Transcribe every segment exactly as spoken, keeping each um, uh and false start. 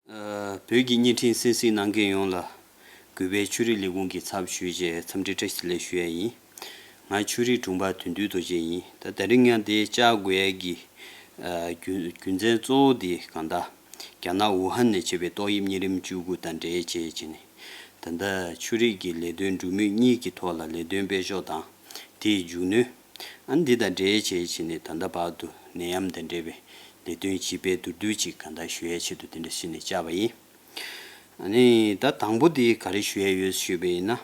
ཨ། བོད་ཀྱི་བརྙན་འཕྲིན་གསན་གཟིགས་གནང་མཁན་ཡོངས་ལ་གུས་པས་ཆོས་རིག་ལས་ཁུངས་ཀྱི་ཚབ་ཞུས་བྱས་འཚམས་འདྲི་བཀྲ་ཤིས་བདེ་ལེགས་ཞུ་ཡ་ཡིན། ང་ཆོས་རིག་དྲུང་འཕར་དོན་གྲུབ་རྡོ་རྗེ་ཡིན། ད་དེ་རིང་ཡང་དེ་བཅར་དགོས་ཡ་གི་ཨ་རྒྱུ་རྒྱུ་མཚན་གཙོ་བོ་དེ་གང་ལྟར་རྒྱ་ནག་ཝུ་ཧན་ནས་བྱས་པའི་ཏོག་དབྱིབས་གཉན་རིམས་བཅུ་དགུ་དང་འབྲེལ་བྱས་བྱས་ནས། ད་ལྟ་ཆོས་རིག་གི་ལས་དོན་འགྲོ་མུས་གཉིས་ཀྱི་ཐོག་ལ་ལས་དོན་སྤེལ་ཕྱོགས་དང་། དེའི་མཇུག་ནུས། ཨ་ནི་འདི་དང་འབྲེལ་བྱས་བྱས་ནས་ད་ལྟ་བར་དུ་ནད་ཡམས་དང་འབྲེལ་བའི་ལས་དོན་ཇི་སྤེལ་མདོར་བསྡུས་ཅིག་གང་ལྟར་ཞུ་ཡའི་ཆེད་དུ་དེ་འདྲ་ཞུས་ནས་བཅར་བ་ཡིན། ཨ་ནི་ད་དང་པོ་དེ་ག་རེ་ཞུ་ཡ་ཡོད་ཞུས་པ་ཡིན་ན།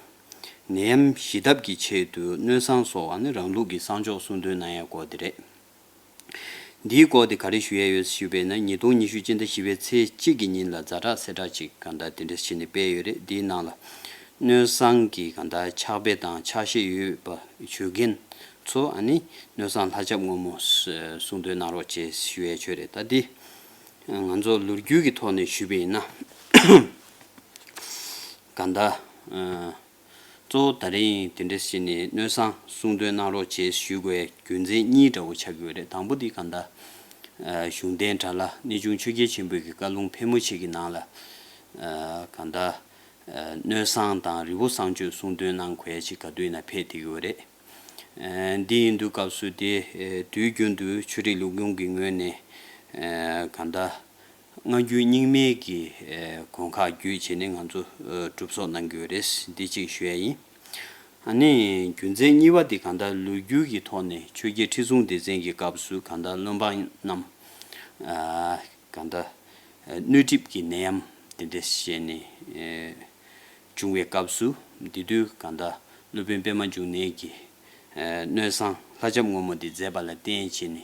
ནད་ཡམས་ཞི་ཐབས་ཀྱི་ཆེད་དུ་སྣོད་བསང་སོགས་ཨ་ནི་རང་ལུགས་ཀྱི་བསང་ཆོག་གསུང་འདོན་གནང་ཡ་སྐོར་དེ་རེད། འདིའི་སྐོར་དེ་ག་རེ་ཞུ་ཡས་ཡོད་ཞུས་པས་ན། ཉིས་སྟོང་ཉི་ཤུ་སྤྱི་ཟླ་བཞི་པའི་ཚེས་གཅིག་གི་ཉིན་ལ་ཛ་དྲག་གསལ་བསྒྲགས་ཅིག་གང་ལྟར་དེ་འདྲ་བྱས་ནས་སྤེལ་ཡོད་རེད། འདིའི་ནང་ལ་སྣོད་བསང་གི་གང་ལྟར་ཕྱག་དཔེ་དང་ཕྱག་བཞེས་ཡོད་པ་ཞུ་མཁན་ཚོ་ཨ་ནི་སྣོད་བསང་ལྷ་ཆབ་སྔོན་མོ་གསུང་འདོན་གནང་རོགས་བྱེད་ཞུ་ཡས་ཆོས་རེད། ད་འདི་ང་ཚོ་ལོ་རྒྱུས་ཀྱི་ཐོག་ནས་ཞུས་པ་ཡིན་ན། གང་ལྟར། གཙོ་བོ་ད་རིང་དེ་འདྲ་བྱས་ནས་སྣོད་བསང་གསུང་འདོན་གནང་རོགས་བྱེད་ཞུ་དགོས་རྒྱུ་མཚན་གཉིས་འདྲ་བོ་ཆགས་ཀྱི་ཡོད་རེད། དང་པོ་འདི་གང་ལྟར། གཞུང་བསྟེན་དགྲ་ལྷ་གནས་ཆུང་ཆོས་རྒྱལ་ཆེན་པོའི་གི་བཀའ་ལུང་ཕལ་མོ་ཆེ་གི་ནང་ལ། གང་ལྟར། སྣོད་བསང་དང་རི་བོ་བསང་མཆོད་གསུང་འདོན་གནང་དགོས་ཡ་ཅིག་ག་དུས་ཡིན་ན་ཕེབས་བསྡད་ཀྱི་ཡོད་རེད། འདི་ཡིན་དུས་སྐབས་སུ་དེ་དུས་རྒྱུན་དུ་ཆོས་རིག་ལས་ཁུངས་ཀྱི་ངོས་ནས་གང་ལྟར། སྔ་འགྱུར་རྙིང་མའི་གི་ཨེ་དགོན་ཁག་བརྒྱུད་བྱས་ནས་ང་ཚོ་ཨེ་སྒྲུབ་གསོག་གནང་གི་ཡོད་རེད། འདི་གཅིག་ཞུ་ཡ་ཡིན། ཨ་ནི་རྒྱུ་མཚན་གཉིས་པ་དེ་གང་ལྟར་ལོ་རྒྱུས་ཀྱི་ཐོག་ནས་ཆོས་རྒྱལ་ཁྲི་སྲོང་ལྡེ་བཙན་གྱི་སྐབས་སུ་གང་ལྟར་བློན་འབངས་རྣམས་ཨ་གང་ལྟར་ཨེ་གནོད་གྲིབ་ཀྱི་ནད་ཡམས་དེ་འདྲ་བྱས་ནས་ཨེ་བྱུང་བའི་སྐབས་སུ། དེ་དུས་གང་ལྟར་སློབ་དཔོན་པད་མ་འབྱུང་གནས་ཀྱིས་ཨེ་སྣོད་བསང་ལྷ་ཆབ་སྔོན་མོ་འདི་མཛད་པ་ལ་བརྟེན་བྱས་ནས་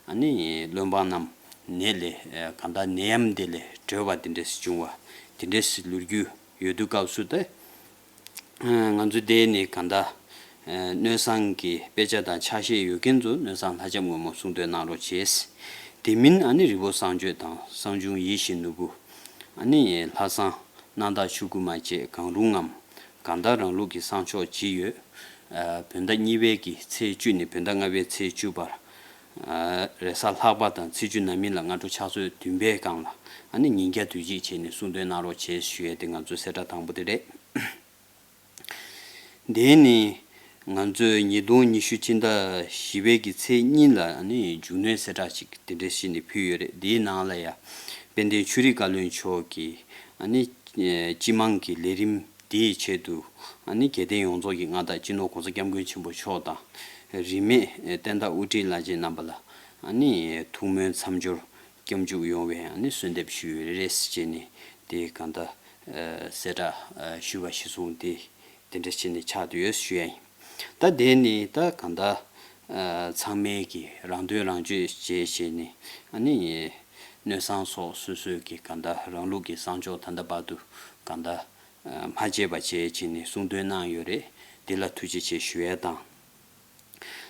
ཨ་ནི་བློན་འབངས་རྣམས་ནད་ལས་ཨེ་གང་ལྟར་ནད་ཡམས་འདི་ལས་གྲོལ་བ་དེ་འདྲས་བྱུང་བ་དེ་འདྲས་ལོ་རྒྱུས་ཡོད་དུས་སྐབས་སུ་ད་ཨེ་ང་ཚོ་དེ་ནས་གང་ལྟར་ཨེ་སྣོད་བསང་གི་དཔེ་ཆ་དང་ཕྱག་བཞེས་ཡོད་མཁན་ཚོ་སྣོད་བསང་ལྷ་ཆབ་སྔོན་མོ་གསུང་འདོན་གནང་རོགས་བྱས། དེ་མིན་ཨ་ནི་རི་བོ་བསང་མཆོད་དང་གསང་འབྱུང་ཡིད་བཞིན་ནོར་བུ། ཨ་ནི་ལྷ་བསང་། སྣང་བདག་ཆོས་སྐུ་མ་བཅས་གང་རུང་ངམ། གང་ལྟར་རང་ལུགས་ཀྱི་བསང་མཆོད་ཇི་ཡོད། ཨ་བོད་ཟླ་གཉིས་པའི་གི་ཚེས་བཅུ་ནས་བོད་ཟླ་ལྔ་པའི་ཚེས་བཅུ་བར། ཨ་རེས་གཟའ་ལྷག་པ་དང་ཚེས་བཅུ་ནམ་ཡིན་ལ་སྔ་དྲོ་ཕྱག་ཚོད་བདུན་པའི་སྒང་ལ་ཨ་ནི་ཉིན་བརྒྱ་དུས་གཅིག་བྱས་ནས་གསུང་འདོན་གནང་རོགས་བྱེད་ཞུ་ཡས་དེ་ང་ཚོའི་གསལ་བསྒྲགས་དང་པོ་དེ་རེད། དེ་ནི་ང་ཚོས་ཉིས་སྟོང་ཉི་ཤུ་སྤྱི་ཟླ་བཞི་པའི་གི་ཚེས་གཉིས་ལ་ཨ་ནི་མཇུག་སྣོན་གསལ་བསྒྲགས་ཅིག་དེ་འདྲ་ཞིག་ནས་ཕུལ་ཡོད་རེད། དེའི་ནང་ལ་ཡང་དཔལ་ལྡན་ཆོས་རིག་བཀའ་བློན་མཆོག་གིས་ཨ་ནི་སྤྱི་དམངས་ཀྱི་ལས་རིམ་དེའི་ཆེད་དུ་ཨ་ནི་དགེ་ལྡན་ཡོངས་རྫོགས་ཀྱི་མངའ་བདག་སྤྱི་ནོར་༸གོང་ས་༸སྐྱབས་མགོན་ཆེན་པོ་མཆོག་དང་རིས་མེད་བསྟན་བདག་དབུ་ཁྲིད་བླ་ཆེན་རྣམ་པ་ལ་ཨ་ནི་ཐུགས་སྨོན་མཚམས་སྦྱོར་སྐྱབས་འཇུག་ཡོང་བའི་ཨ་ནི་གསོལ་འདེབས་ཞུས་ཡོད་རེད་ཅེས་ནས་དེ་གང་ལྟར་གསལ་བསྒྲགས་ཞུས་པ་གཞིར་བཟུང་སྟེ་དེ་འདྲ་བྱས་ནས་ཆགས་བསྡད་ཡོད་ཞུ་ཡ་ཡིན། ད་དེ་ནི་ད་གང་ལྟར་ཚང་མས་ཀྱི་རང་དོན་རང་གཅེས་བྱས་བྱས་ནས་ཨ་ནི་སྣོད་བསང་སོགས་སོ་སོའི་ཀྱི་གང་ལྟར་རང་ལུགས་ཀྱི་བསང་མཆོད་ད་ལྟ་བར་དུ་གང་ལྟར་མ་བརྗེད་པ་བྱས་བྱས་ནས་གསུང་འདོན་གནང་ཡོད་རེད། འདི་ལ་ཐུགས་རྗེ་ཆེ་ཞུ་ཡས་དང་།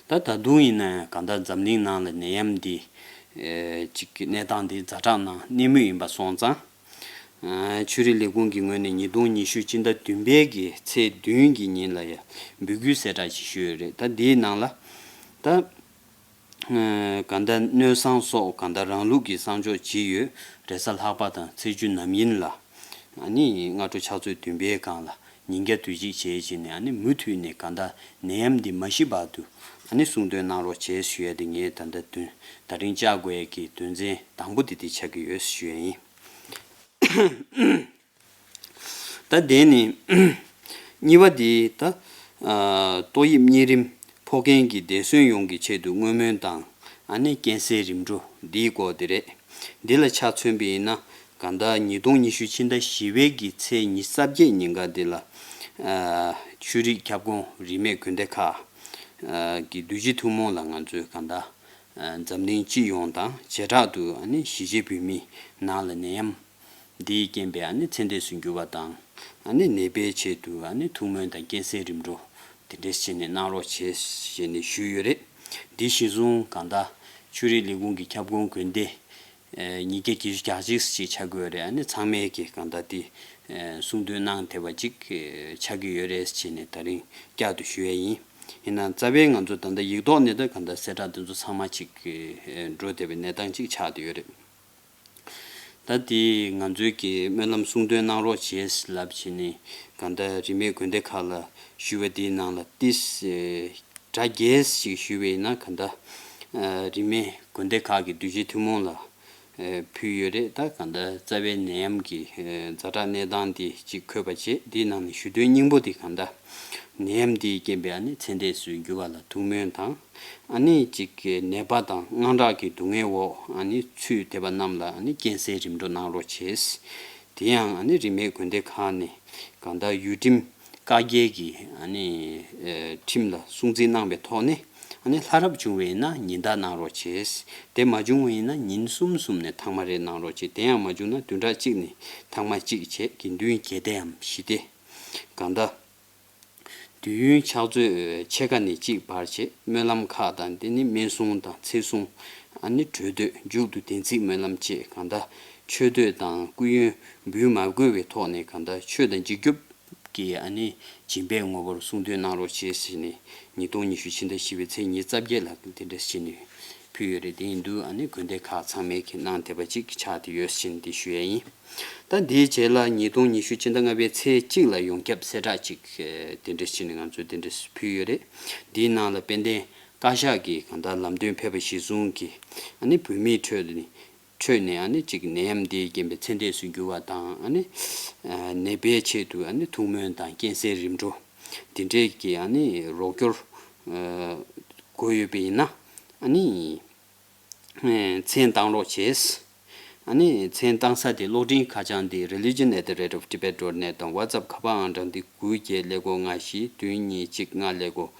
ད་ད་དུང་ཡིན་ན་ཡང་གང་ལྟར་འཛམ་གླིང་ནང་ལ་ནད་ཡམས་འདི་ཨེ་ཅིག་གི་གནས་སྟངས་འདི་ཛ་དྲག་ངང་གནས་མུས་ཡིན་པ་སོང་ཙང་། ཨ་ཆོས་རིག་ལས་ཁུངས་ཀྱི་ངོས་ནས་ཉིས་སྟོང་ཉི་ཤུ་སྤྱི་ཟླ་བདུན་པའི་གི་ཚེས་བདུན་གྱི་ཉིན་ལ་ཡང་འབོད་སྐུལ་གསལ་བསྒྲགས་ཤིག་ཞུས་ཡོད་རེད། ད་འདིའི་ནང་ལ་ད་ཨ་གང་ལྟར་སྣོད་བསང་སོགས་གང་ལྟར་རང་ལུགས་ཀྱི་བསང་མཆོད་ཇི་ཡོད་རེས་གཟའ་ལྷག་པ་དང་ཚེས་བཅུ་ནམ་ཡིན་ལ་ཨ་ནི་སྔ་དྲོ་ཕྱག་ཚོད་བདུན་པའི་སྒང་ལ། ཉིན་བརྒྱ་དུས་གཅིག་བྱས་བྱས་ནས་ཨ་ནི་མུ་མཐུད་ནས་གང་ལྟར་ནད་ཡམས་འདི་མ་ཞི་བར་དུ་ཨ་ནི་གསུང་འདོན་གནང་རོགས་བྱས་ཞུ་ཡ་དེ་ངས་ད་ལྟ་དོན་ད་རིང་བཅར་དགོས་ཡ་གི་དོན་ཚན་དང་པོ་དེ་དེ་ཆགས་ཀྱི་ཡོད་ཞུ་ཡ་ཡིན། ད་དེ་ནི་གཉིས་པ་དེ་ད་ཨ་ཏོག་དབྱིབས་གཉན་རིམས་ཕོག་མཁན་གྱི་འདས་གསོན་ཡོངས་ཀྱི་ཆེད་དུ་བསྔོ་སྨོན་དང་ཨ་ནི་རྐྱེན་སེལ་རིམ་གྲོ་འདིའི་སྐོར་དེ་རེད། འདི་ལ་ཆ་མཚོན་པ་ཡིན་ན། གང་ལྟར་ཉིས་སྟོང་ཉི་ཤུ་ཕྱི་ཟླ་བཞི་པའི་གི་ཚེས་ཉི་ཤུ་རྩ་བརྒྱད་ཉིན་ཀ་འདི་ལ་ཨ་ཆོས་རིག་ཁྱབ་ཁོངས་རིས་མེད་དགོན་སྡེ་ཁག་ཨ་གི་འདུས་སྤྱི་ཐུན་མོང་ལ་ང་ཚོས་གང་ལྟར་ཨ་འཛམ་གླིང་སྤྱི་ཡོངས་དང་བྱེ་བྲག་ཏུ་ཨ་ནི་གཞིས་བྱེས་བོད་མིའི་ནང་ལ་ནད་ཡམས་འདིའི་རྐྱེན་པས་ཨ་ནི་ཚེ་འདས་སུ་གྱུར་པ་དང་ཨ་ནི་ནད་པའི་ཆེད་དུ་ཨ་ནི་ཐུགས་སྨོན་དང་རྐྱེན་སེལ་རིམ་གྲོ་དེ་འདྲས་བྱས་ནས་གནང་རོགས་བྱེད་ཞེས་ནས་ཞུས་ཡོད་རེད། འདི་གཞིར་བཟུང་གང་ལྟར་ཆོས་རིག་ལས་ཁུངས་ཀྱི་ཁྱབ་ཁོངས་དགོན་སྡེ། ཨེ་ཉིས་བརྒྱ་བརྒྱད་ཅུ་གྱ་གཅིག་ཅིག་ཆགས་ཀྱི་ཡོད་རེད། ཨ་ནི་ཚང་མས་ཀྱི་གང་ལྟར་དེ་ཨེ་གསུང་འདོན་གནང་བསྡད་པ་ཅིག་ཨེ་ཆགས་ཀྱི་ཡོད་རེད་ཅེས་ནས་ད་རིང་བསྐྱར་དུ་ཞུ་ཡས་ཡིན། ཡིན་ནའང་རྩ་བའི་ང་ཚོ་ད་ལྟ་ཡིག་ཐོག་ནས་ད་གང་ལྟར་གསལ་བསྒྲགས་འདི་ཚོ་ཚང་མ་ཅིག་ཨེ་འགྲོ་བསྡད་པའི་གནས་སྟངས་ཅིག་ཆགས་བསྡད་ཡོད་རེད། ད་དེ་ང་ཚོའི་གི་སྨོན་ལམ་གསུང་འདོན་གནང་རོགས་བྱེད་ལབ་བྱས་ནས་གང་ལྟར་རིས་མེད་དགོན་སྡེ་ཁག་ལ་ཞུས་པ་དེའི་ནང་ལ་ཏིས་སྒྲ་རྒྱས་ཤིག་ཞུས་པ་ཡིན་ན་གང་ལྟར་རིས་མེད་དགོན་སྡེ་ཁག་གི་གདུལ་བྱའི་ཐུན་མོང་ལ་ཕུལ་ཡོད་རེད། ད་གང་ལྟར་རྩ་བའི་ནད་ཡམས་ཀྱི་ཛ་དྲག་གནས་སྟངས་དེ་གཅིག་འཁོད་པ་བྱས། དེའི་ནང་ནས་ཞུ་འདོན་སྙིང་པོ་དེ་གང་ལྟར་ནད་ཡམས་དེའི་རྐྱེན་པས་ཨ་ནི་ཚེ་འདས་སུ་འགྱུར་བ་ལ་ཐུགས་སྨོན་དང་། ཨ་ནི་གཅིག་ནད་པ་དང་དངངས་སྐྲག་གི་སྡུག་བསྔལ་འོག་ཨ་ནི་ཚུད་བསྡད་པ་རྣམས་ལ་ཨ་ནི་རྐྱེན་སེལ་རིམ་གྲོ་གནང་རོགས་བྱེད། དེ་ཡང་ཨ་ནི་རིས་མེད་དགོན་སྡེ་ཁག་ནས་གང་ལྟར་ཡུལ་ཁྲིམས་བཀའ་རྒྱལ་གྱི་ཨ་ནི་ཁྲིམས་ལ་སྲུང་བརྩི་གནང་བའི་ཐོག་ནས་ཨ་ནི་ལྷ་རབ་བྱུང་བ་ཡིན་ན་ཉིན་ལྟར་གནང་རོགས་བྱེད། དེ་མ་བྱུང་བ་ཡིན་ན་ཉིན་གསུམ་གསུམ་ནས་ཐེངས་མ་རེ་གནང་རོགས་བྱེད། དེ་ཡང་མ་བྱུང་ན་བདུན་ཕྲག་གཅིག་ནས་ཐེངས་མ་གཅིག་བྱས། དགེ་འདུན་གྱི་སྡེའམ་ཞི་བདེ་གང་ལྟར་དུས་ཡུན་ཕྱག་ཚོད་ཕྱེད་ཀ་ནས་གཅིག་བར་བྱས། སྨོན་ལམ་ཁག་དང་དེ་ནི་སྨན་གསུང་དང་ཚེ་གསུང་། ཨ་ནི་གྲོལ་སྡོད་མཇུག་ཏུ་བདེན་ཚིག་སྨོན་ལམ་བཅས་གང་ལྟར་མཆོད་བསྟོད་དང་སྐུ་ཡོན་འབུལ་མ་དགོས་པའི་ཐོག་ནས་གང་ལྟར་ཆོས་དང་འཇིགས་སྐྱོབ་ཀྱི་ཨ་ནི་སྦྱིན་པའི་དངོས་པོར་གསུང་འདོན་གནང་རོགས་ཞེས་ཟེར་ནས་ཉིས་སྟོང་ཉི་ཤུ་ཕྱི་ཟླ་བཞི་པའི་ཚེས་ཉི་ཤུ་རྩ་བརྒྱད་ལ་དེ་འདྲ་བྱས་ནས་ཕུལ་ཡོད་རེད། དེ་ཡིན་དུས་ཨ་ནི་དགོན་སྡེ་ཁག་ཚང་མས་ཀྱི་གནང་བསྡད་པ་ཅིག་ཆགས་བསྡད་ཡོད་ཟེར་ནས་དེ་ཞུ་ཡ་ཡིན། ད་འདིའི་རྗེས་ལ་ཉིས་སྟོང་ཉི་ཤུ་ཕྱི་ཟླ་ལྔ་པའི་ཚེས་གཅིག་ལ་ཡོངས་ཁྱབ་གསལ་བསྒྲགས་ཅིག་དེ་འདྲ་བྱས་ནས་ང་ཚོས་དེ་འདྲ་ཕུལ་ཡོད་རེད། འདིའི་ནང་ལ་དཔལ་ལྡན་བཀའ་ཤག་གིས་གང་ལྟར་ལམ་སྟོན་ཕེབས་པ་གཞིར་བཟུང་གིས་ཨ་ནི་བོད་མིའི་ཁྲོད་ནས་ཁྲོད་ནས་ཨ་ནི་གཅིག་ནད་ཡམས་འདིའི་རྐྱེན་པས་ཚེ་འདས་སུ་འགྱུར་བ་དང་། ཨ་ནི་ནད་པའི་ཆེད་དུ་ཨ་ནི་ཐུགས་སྨོན་དང་རྐྱེན་སེལ་རིམ་གྲོ་འདི་འདྲའི་གི་ཨ་ནི་རོགས་སྐྱོར་དགོས་ཡོད་པ་ཡིན་ན་ཨ་ནི་མཚན་བཏང་རོགས་བྱེད། ཨ་ནི་མཚན་བཏང་ས་དེ་གློག་འཕྲིན་ཁ་བྱང་འདི་religion at the rate of tibet dot net དང་WhatsApp ཁ་པར་ཨང་གྲངས་འདི་དགུ་བརྒྱད་ཀླད་ཀོར་ལྔ་བཞི་བདུན་གཉིས་གཅིག་ལྔ་ཀླད་ཀོར་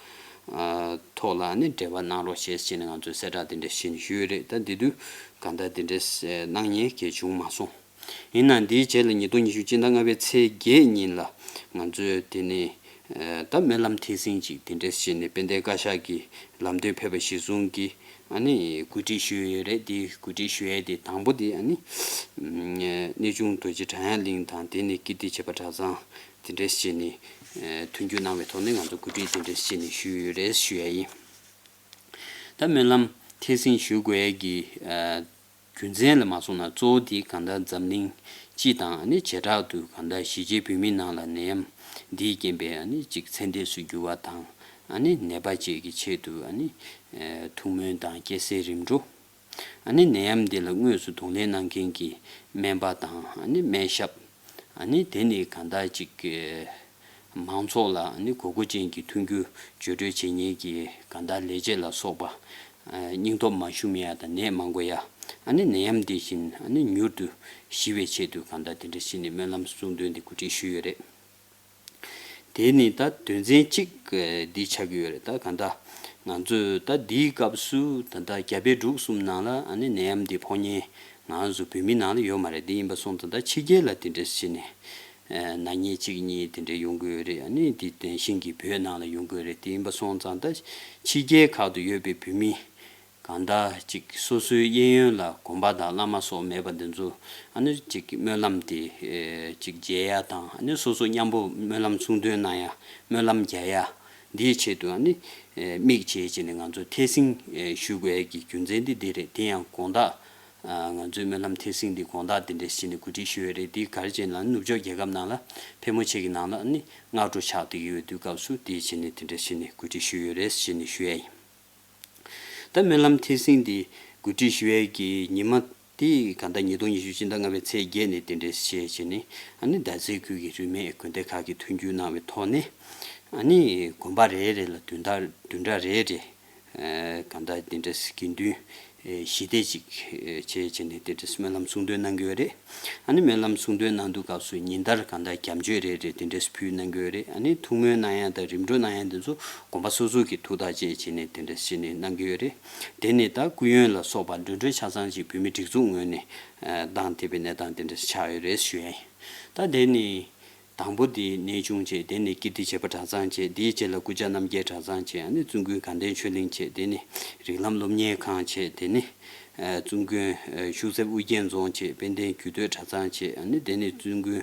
ཐོག་ལ་ཨ་ནི་འབྲེལ་བ་གནང་རོགས་ཞེས་བྱས་ནས་ང་ཚོས་གསལ་བསྒྲགས་འདི་འདྲ་ཞུས་ནས་ཞུས་ཡོད་རེད། ད་འདི་དུས་གང་ལྟར་འདི་འདྲ་གནང་མཁན་གལ་བྱུང་མ་སོང་། ཡིན་ནའང་འདིའི་རྗེས་ལ་ཉིས་སྟོང་ཉི་ཤུ་སྤྱི་ཟླ་ལྔ་པའི་ཚེས་བརྒྱད་ཉིན་ལ་ང་ཚོས་དེ་ནས་ད་སྨོན་ལམ་ཐད་སྲིང་ཅིག་དེ་འདྲ་བྱས་ནས་དཔལ་ལྡན་བཀའ་ཤག་གིས་ལམ་སྟོན་ཕེབས་པ་གཞིར་བཟུང་གིས་ཨ་ནི་གོ་སྒྲིག་ཞུས་ཡོད་རེད། དེ་གོ་སྒྲིག་ཞུ་ཡས་དེ་དང་པོ་དེ་ཨ་ནི་གནས་ཆུང་རྡོ་རྗེ་གྲྭ་ཡང་གླིང་དང་དེ་ནས་ཀིརྟི་བྱེས་པ་གྲྭ་ཚང་དེ་འདྲ་བྱས་ནས་མཐུན་འགྱུར་གནང་བའི་ཐོག་ནས་ང་ཚོ་གོ་སྒྲིག་དེ་འདྲ་བྱས་ནས་ཞུས་ཡོད་རེད་ཞུ་ཡ་ཡིན། ད་སྨོན་ལམ་ཐད་སྲིང་ཞུ་དགོས་ཡས་ཀྱི་རྒྱུ་མཚན་ལ་མ་སོང་ན་གཙོ་བོ་དེ་གང་ལྟར་འཛམ་གླིང་སྤྱི་དང་ཨ་ནི་བྱེ་བྲག་ཏུ་གང་ལྟར་གཞིས་བྱེས་བོད་མི་ནང་ལ་ནད་ཡམས་འདིའི་རྐྱེན་པས་ཨ་ནི་གཅིག་ཚེ་འདས་སུ་འགྱུར་བ་དང་ཨ་ནི་ནད་པ་བཅས་ཀྱི་ཆེད་དུ་ཨ་ནི་ཐུགས་སྨོན་དང་རྐྱེན་སེལ་རིམ་གྲོ། ཨ་ནི་ནད་ཡམས་འདི་ལ་དངོས་སུ་གདོང་ལེན་གནང་མཁན་གྱི་སྨན་པ་དང་ཨ་ནི་སྨན་ཞབས། ཨ་ནི་དེ་ནི་གང་ལྟར་ཅིག་མང་ཚོགས་ལ་ཨ་ནི་དགོས་མཁོ་ཅན་གྱི་མཐུན་འགྱུར་བརྗོད་སྒྲོལ་བྱེད་མཁན་གྱི་གང་ལྟར་ལས་བྱེད་ལ་སོགས་པ། སྙིང་སྟོབས་མ་ཞུམ་ཡ་དང་ནད་མ་འགོ་ཡ། ཨ་ནི་ནད་ཡམས་འདི་བཞིན་ཨ་ནི་མྱུར་དུ་ཞི་བའི་ཆེད་དུ་གང་ལྟར་དེ་འདྲ་བྱས་ནས་སྨོན་ལམ་གསུང་འདོན་འདི་གོ་སྒྲིག་ཞུས་ཡོད་རེད། དེ་ནི་ད་དོན་ཚན་གཅིག་འདི་ཆགས་ཀྱི་ཡོད་རེད། ད་གང་ལྟར་ང་ཚོས་ད་འདིའི་སྐབས་སུ་ད་ལྟ་རྒྱ་བལ་འབྲུག་གསུམ་ནང་ལ་ཨ་ནི་ནད་ཡམས་འདི་ཕོག་མཁན་ང་ཚོ་བོད་མི་ནང་ལ་ཡོད་མ་རེད། འདི་ཡིན་པ་སོང་ཙང་ད་ཕྱི་རྒྱལ་ལ་དེ་འདྲ་བྱས་ནས་ན་མཁན་གཅིག་གཉིས་དེ་འདྲ་ཡོང་གི་ཡོད་རེད། ཨ་ནི་འདི་དེ་བཞིན་གྱི་བོད་ནང་ལ་ཡོང་གི་ཡོད་རེད། དེ་ཡིན་པ་སོང་ཙང་ད་ཕྱི་རྒྱལ་ཁག་ཏུ་ཡོད་པའི་བོད་མི་གང་ལྟར་ཅིག་སོ་སོའི་གཡས་གཡོན་ལ་དགོན་པ་དང་བླ་མ་སོགས་མེད་པ་འདི་ཚོ་ཨ་ནི་ཅིག་སྨོན་ལམ་དེ་ཅིག་མཇལ་ཡ་དང་ཨ་ནི་སོ་སོ་མཉམ་པོ་སྨོན་ལམ་གསུང་འདོན་གནང་ཡ་སྨོན་ལམ་རྒྱག་ཡ་འདིའི་ཆེད་དུ་ཨ་ནི་དམིགས་བྱས་བྱས་ནས་ང་ཚོ་ཐད་སྲིང་ཞུ་དགོས་ཡ་གི་རྒྱུ་མཚན་འདི་འདི་རེད། དེ་ཡང་དགོང་དག་ང་ཚོའི་སྨོན་ལམ་ཐད་སྲིང་འདི་དགོང་དག་འདི་འདྲས་བྱས་ནས་གོ་སྒྲིག་ཞུ་ཡ་རེད། འདི་ག་རེ་བྱས་ན་ནུབ་ཕྱོགས་རྒྱལ་ཁབ་ནང་ལ་ཕལ་མོ་ཆེ་གི་ནང་ལ་ཨ་ནི་སྔ་དྲོ་ཆགས་བསྡད་ཀྱི་ཡོད་དུས་སྐབས་སུ་དེ་བྱས་ནས་དེ་འདྲ་བྱས་ནས་གོ་སྒྲིག་ཞུས་ཡོད་རེད་ཟེར་ནས་ཞུ་ཡ་ཡིན། ད་སྨོན་ལམ་ཐད་སྲིང་འདི་གོ་སྒྲིག་ཞུ་ཡས་ཀྱི་ཉི་མ་དེ་གང་ལྟར་ཉིས་སྟོང་ཉི་ཤུ་སྤྱི་ཟླ་ལྔ་པའི་ཚེས་བརྒྱད་ནས་དེ་འདྲའི་བཤད་བྱས་ནས་ཨ་ནི་མདའ་རྩེ་ཁུལ་གྱི་རིས་མེད་དགོན་སྡེ་ཁག་གིས་མཐུན་འགྱུར་གནང་བའི་ཐོག་ནས་ཨ་ནི་དགོན་པ་རེ་རེ་ལ་བདུན་ཕྲག་བདུན་ཕྲག་རེ་རེ་གང་ལྟར་དེ་འདྲའི་དགེ་འདུན་ཞི་བདེ་ཅིག་བྱས་བྱས་ནས་དེ་འདྲའི་སྨོན་ལམ་གསུང་འདོན་གནང་གི་ཡོད་རེད། ཨ་ནི་སྨོན་ལམ་གསུང་འདོན་གནང་དུས་སྐབས་སུ་ཉིན་ལྟར་གང་ལྟར་བརྒྱ་མཆོད་རེ་རེ་དེ་འདྲས་ཕུལ་གནང་གི་ཡོད་རེད། ཨ་ནི་ཐུགས་སྨོན་གནང་ཡ་དང་རིམ་གྲོ་གནང་ཡ་འདི་ཚོ་དགོན་པ་སོ་སོ་གི་ཐུགས་ཐག་བཅད་བྱས་ནས་དེ་འདྲས་བྱས་ནས་གནང་གི་ཡོད་རེད། དེ་ནས་ད་སྐུ་ཡོན་ལ་སོགས་པ་འགྲོ་གྲོན་ཆ་ཚང་ཅིག་བོད་མི་སྒྲིག་འཛུགས་ངོས་ནས་བཏང་ཐེབས་པའི་གནས་སྟངས་དེ་འདྲས་ཆགས་ཡོད་རེད་ཞུ་ཡ་ཡིན། ད་དེ་ནས་དང་པོ་དེ་གནས་ཆུང་བྱས། དེ་ནས་ཀིརྟི་བྱེས་པ་གྲྭ་ཚང་བྱས། དེའི་རྗེས་ལ་སྐུ་བཅར་རྣམ་རྒྱལ་གྲྭ་ཚང་བྱས། ཨ་ནི་བཙུན་དགོན་དགའ་ལྡན་ཆོས་གླིང་བྱས། དེ་ནས་རིགས་ལམ་སློབ་གཉེར་ཁང་བྱས། དེ་ནས་བཙུན་དགོན་ཤུག་གསེབ་ཨུ་རྒྱན་རྫོང་བྱས། དཔལ་ལྡན་རྒྱུད་སྟོད་གྲྭ་ཚང་བྱས། ཨ་ནི་དེ་ནས་བཙུན་དགོན་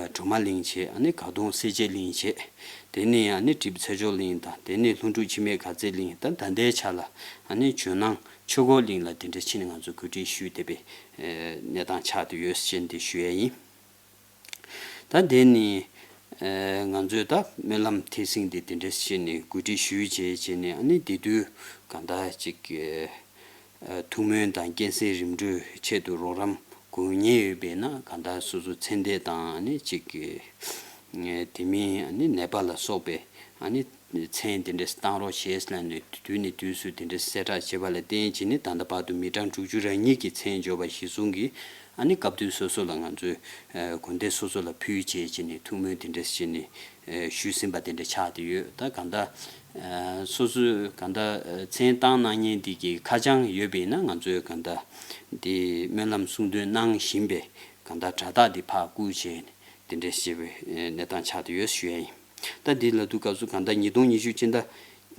སྒྲོལ་མ་གླིང་བྱས། ཨ་ནི་དགའ་གདོང་སེར་བྱེས་གླིང་བྱས། དེ་ནས་ཨ་ནི་གྲིབ་ཚེ་མཆོག་གླིང་དང་། དེ་ནས་ལྷུན་གྲུབ་འཆི་མེད་དགའ་ཚལ་གླིང་དང་། ད་ལྟའི་ཆ་ལ་ཨ་ནི་ཇོ་ནང་ ཆོས་འཁོར་གླིང་ལ་དེ་འདྲ་བྱས་ནས་ང་ཚོ་གོ་སྒྲིག་ཞུས་བསྡད་པའི་གནས་སྟངས་ཆགས་བསྡད་ཡོད་ཅེས་འདི་ཞུ་ཡས་ཡིན། ད་དེ་ནི་ང་ཚོས་ད་སྨོན་ལམ་ཐེག་སེང་འདི་དེ་འདྲ་བྱས་ནས་གོ་སྒྲིག་ཞུས་བྱས་བྱས་ནས་ཨ་ནི་དེ་དུས་གང་ལྟར་ཅིག་ཐུགས་སྨོན་དང་སྐྱེད་སྲིང་རིམ་གྲོའི་ཆེད་དུ་རོགས་རམ་དགོས་ངེས་ཡོད་པས་ན་གང་ལྟར་སོ་སོ་ཚེ་འདས་དང་ཨ་ནི་ཅིག་དེ་མིན་ཨ་ནི་ནད་པ་ལ་སོགས་པའི་ཨ་ནི་མཚན་དེ་འདྲས་བཏང་རོགས་བྱེད་ཟེར་ནས་དུས་ནས་དུས་སུ་དེ་འདྲས་གསལ་བསྒྲགས་བྱས་པ་ལ་བརྟེན་བྱས་ནས་ད་ལྟ་བར་དུ་མི་གྲངས་དྲུག་ཅུ་རེ་གཉིས་ཀྱི་མཚན་འབྱོར་བ་གཞིར་བཟུང་གིས་ཨ་ནི་སྐབས་དུས་སོ་སོ་ལ་ང་ཚོས་དགོན་སྡེ་སོ་སོ་ལ་ཕུལ་བྱས་བྱས་ནས་ཐུགས་སྨོན་དེ་འདྲས་བྱས་ནས་ཞུས་ཟིན་པ་དེ་འདྲས་ཆགས་བསྡད་ཡོད། ད་གང་ལྟར་སོ་སོས་གང་ལྟར་མཚན་བཏང་གནང་མཁན་དེ་གི་ཁ་བྱང་ཡོད་པས་ན་ང་ཚོས་གང་ལྟར་དེ་སྨོན་ལམ་གསུང་འདོན་གནང་བཞིན་པའི་གང་ལྟར་དྲ་རྟགས་དེ་ཕར་བསྐུར་བྱས་ནས་དེ་འདྲས་བྱས་པའི་གནས་སྟངས་ཆགས་བསྡད་ཡོད་ཞུ་ཡས་ཡིན། ད་འདི་ལབ་དུས་སྐབས་སུ་གང་ལྟར་ཉིས་སྟོང་ཉི་ཤུ་སྤྱི་ཟླ་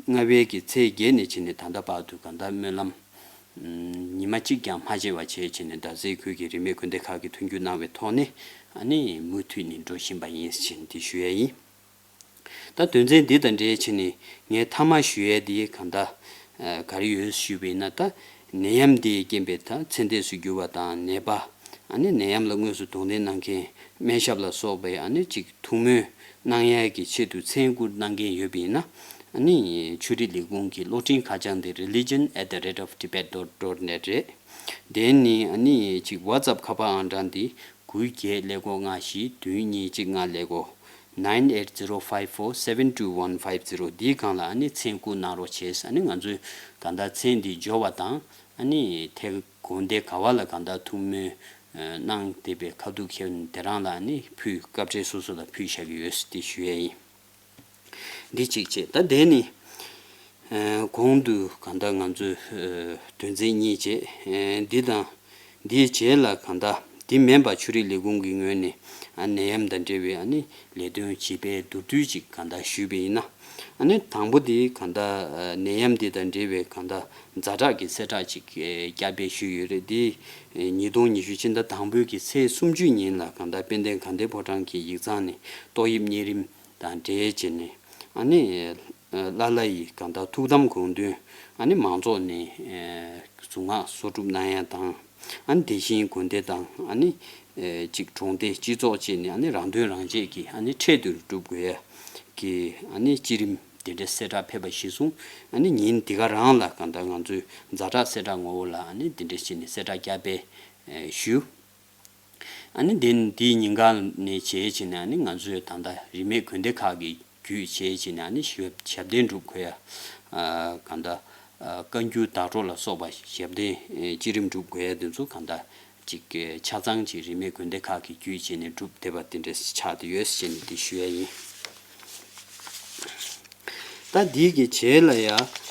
ལྔ་པའི་གི་ཚེས་བརྒྱད་ནས་བྱས་ནས་ད་ལྟ་བར་དུ་གང་ལྟར་སྨོན་ལམ་ཉི་མ་གཅིག་ཀྱང་མ་བརྗེད་པ་བྱས་བྱས་ནས་ཟླ་ཟེར་ཁུལ་གྱི་རིས་མེད་དགོན་སྡེ་ཁག་གིས་མཐུན་འགྱུར་གནང་བའི་ཐོག་ནས་ཨ་ནི་མུ་མཐུད་ནས་འགྲོ་བཞིན་པ་ཡིན་ཞེས་འདི་ཞུ་ཡས་ཡིན། ད་དོན་ཚན་འདི་དང་འབྲེལ་བྱས་ནས་ངས་མཐའ་མ་ཞུ་ཡས་འདི་གང་ལྟར་ག་རེ་ཡོད་ཞུས་པས་ན། ད་ནད་ཡམས་འདིས་རྐྱེན་པས་ད་ཚེ་འདས་སུ་གྱུར་པ་དང་ནད་པ་ཨ་ནི་ནད་ཡམས་ལ་དངོས་སུ་གདོང་ལེན་གནང་མཁན་སྨན་ཞབས་ལ་སོགས་པའི་ཨ་ནི་ཅིག་ཐུགས་སྨོན་གནང་ཡས་ཀྱི་ཆེད་དུ་མཚན་བསྐུར་གནང་མཁན་ཡོད་པ་ཡིན་ན་ཨ་ནི་ཆོས་རིག་ལས་ཁུངས་ཀྱི་གློག་འཕྲིན་ཁ་བྱང་འདི་religion at the rate of tibet dot net རེད། དེ་ནི་ཨ་ནི་ཅིག་WhatsApp ཁ་པར་ཨང་གྲངས་འདི་དགུ་བརྒྱད་ཀླད་ཀོར་ལྔ་བཞི་བདུན་གཉིས་གཅིག་ལྔ་ཀླད་ཀོར། nine eight zero five four seven two one five zero འདིའི་སྒང་ལ་ཨ་ནི་མཚན་བསྐུར་གནང་རོགས་བྱས། ཨ་ནི་ང་ཚོས་གང་ལྟར་མཚན་འདི་འབྱོར་བ་དང་ཨ་ནི་ཐད་དགོན་སྡེ་ག་བ་ལ་གང་ལྟར་ཐུགས་སྨོན་གནང་བསྡད་པའི་ཁ་ཐུག་ཁྱེར་ནས་དེ་རང་ལ་ཨ་ནི་ཕུལ། སྐབས་འབྲེལ་སོ་སོ་ལ་ཕུལ་བཞག་གི་ཡོད་ཟེར་དེ་ཞུ་ཡས་ཡིན། འདི་གཅིག་བྱས། ད་དེ་ནི་གོང་དུ་གང་ལྟར་ང་ཚོས་དོན་ཚན་གཉིས་བྱས། འདི་དང་འདིའི་རྗེས་ལ་གང་ལྟར་འདི་མིན་པ་ཆོས་རིག་ལས་ཁུངས་ཀྱི་ངོས་ནས་ཨ་ནད་ཡམས་དང་འབྲེལ་བའི་ཨ་ནི་ལས་དོན་ཇི་སྤེལ་མདོར་བསྡུས་ཅིག་གང་ལྟར་ཞུས་པ་ཡིན་ན། ཨ་ནི་དང་པོ་འདི་གང་ལྟར་ནད་ཡམས་འདི་དང་འབྲེལ་བའི་གང་ལྟར་ཛ་དྲག་གི་གསལ་བསྒྲགས་ཅིག་བསྐྱར་སྤེལ་ཞུས་ཡོད་རེད། འདི་ཉིས་སྟོང་ཉི་ཤུ་ཕྱི་ཟླ་དང་པོའི་གི་ཚེས་སུམ་ཅུ་ཉིན་ལ་གང་ལྟར་དཔལ་ལྡན་དགའ་ལྡན་ཕོ་བྲང་གི་ཡིག་ཚང་ནས་ཏོག་དབྱིབས་གཉན་རིམས་དང་འབྲེལ་བྱས་ནས་ཨ་ནི་ལ་ལ་ཡི་གང་ལྟར་ཐུགས་དམ་དགོངས་དོན་ཨ་ནི་མང་ཚོགས་ནས་གཟུངས་སྔགས་གསོག་སྒྲུབ་གནང་ཡ་དང་ཨ་ནི་དེ་བཞིན་དགོན་སྡེ་དང་ཨ་ནི་གཅིག་གྲོང་སྡེ་སྤྱི་ཚོགས་བཅས་ནས་ཨ་ནི་རང་དོན་རང་གཅེས་ཀྱི་ཨ་ནི་འཕྲལ་དུ་སྒྲུབ་དགོས་ཡ་གི་ཨ་ནི་བཅའ་ཁྲིམས་དེ་འདྲའི་གསལ་བསྒྲགས་ཕེབས་པ་གཞིར་བཟུང་ཨ་ནི་ཉིན་འདི་ག་རང་ལ་གང་ལྟར་ང་ཚོའི་ཛ་དྲག་གསལ་བསྒྲགས་ངོ་བོ་ལ་ཨ་ནི་དེ་འདྲ་བྱས་ནས་གསལ་བསྒྲགས་བསྐྱར་སྤེལ་ཞུ། ཨ་ནི་དེ་འདིའི་ཉིན་གང་ནས་བྱས་བྱས་ནས་ཨ་ནི་ང་ཚོས་ད་ལྟ་རིས་མེད་དགོན་སྡེ་ཁག་གི་བརྒྱུད་བྱས་བྱས་ནས་ཨ་ནི་ཞབས་ཞབས་བརྟན་སྒྲུབ་དགོས་ཡ། གང་ལྟར་བཀའ་འགྱུར་བརྡ་སྤྲོད་ལ་སོགས་པ་ཞབས་བརྟན་བཅའ་ཁྲིམས་སྒྲུབ་དགོས་ཡ་དེ་ཚོ་གང་ལྟར་ཅིག་ཆ་ཚང་ཅིག་རིས་མེད་དགོན་སྡེ་ཁག་གི་བརྒྱུད་བྱས་ནས་སྒྲུབ་བསྡད་པ་དེ་འདྲ་ཆགས་བསྡད་ཡོད་ཅེས་ནས་དེ་ཞུ་ཡ་ཡིན། ད་འདི་གི་རྗེས་ལ་ཡ་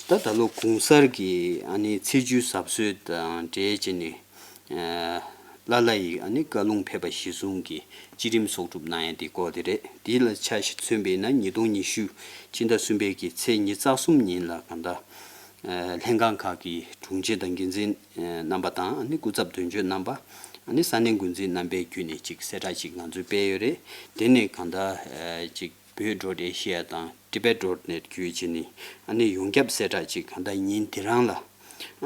ད་ད་ལོ་གུང་གསར་གྱི་ཨ་ནི་ཚེས་བཅུའི་གཟབ་གསོལ་དང་འབྲེལ་བྱས་ནས་ལ་ལ་ཡི་ཨ་ནི་བཀའ་ལུང་ཕེབས་པ་གཞིར་བཟུང་གི་བཅའ་ཁྲིམས་གསོག་སྒྲུབ་གནང་ཡ་དེ་སྐོར་དེ་རེད། དེ་ལ་ཆ་མཚོན་པས་ན་ཉིས་སྟོང་ཉི་ཤུ་ཕྱི་ཟླ་གསུམ་པའི་གི་ཚེས་ཉི་ཤུ་རྩ་གསུམ་ཉིན་ལ་གང་ལྟར་ལྷན་ཁང་ཁག་གི་དྲུང་ཆེ་དང་འགན་འཛིན་རྣམ་པ་དང་ཨ་ནི་སྐུ་ཚབ་དོན་གཅོད་རྣམ་པ་ཨ་ནི་ས་གནས་འགོ་འཛིན་རྣམ་པའི་བརྒྱུད་ནས་ཅིག་གསལ་བསྒྲགས་ཅིག་ང་ཚོས་སྤེལ་ཡོད་རེད། དེ་ནས་གང་ལྟར་ཅིག་བོད་ཌོཊ་ཨེ་ཤི་ཡ་དང་ཊི་བེཊ་ཌོཊ་ནེཊ་བརྒྱུད་བྱས་ནས་ཨ་ནི་ཡོངས་ཁྱབ་གསལ་བསྒྲགས་ཅིག་གང་ལྟར་ཉིན་དེ་རང་ལ་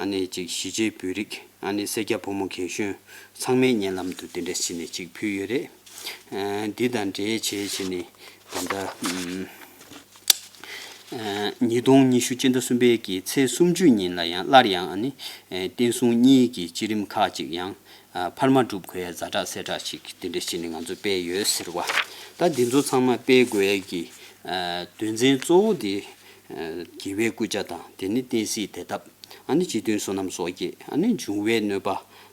ཨ་ནི་ཅིག་གཞིས་བྱེས་བོད་རིགས་ཨ་ནི་སེར་སྐྱ་ཕོ་མོ་རྒན་གཞོན་ཚང་མའི་སྙན་ལམ་དུ་དེ་འདྲ་བྱས་ནས་ཅིག་ཕུལ་ཡོད་རེད། འདི་དང་འབྲེལ་བྱས་བྱས་ནས་ད་ལྟ་ཉིས་སྟོང་ཉི་ཤུ་སྤྱི་ཟླ་གསུམ་པའི་གི་ཚེས་སུམ་ཅུ་ཉིན་ལ་ཡང་སླར་ཡང་ཨ་ནི་བསྟན་སྲུང་གཉིས་ཀྱི་བཅའ་ཁྲིམས་ཁག་ཅིག་ཡང་འཕར་མ་སྒྲུབ་དགོས་ཡ་ཛ་དྲག་གསལ་བསྒྲགས་ཤིག་དེ་འདྲ་ཞིག་ནས་ང་ཚོ་སྤེལ་ཡོད་ཟེར་བ། ད་འདི་ཚོ་ཚང་མ་སྤེལ་དགོས་ཡ་གི་དོན་ཚན་གཙོ་བོ་དེ་རྒྱལ་བའི་སྐུ་ཕྱྭ་དང་དེ་ནི་བསྟན་སྲིད་བདེ་ཐབས་ཨ་ནི་སྤྱི་མཐུན་བསོད་ནམས་གསོག་བསྐྱེད་ཨ་ནི་འབྱུང་བའི་གནོད་པ་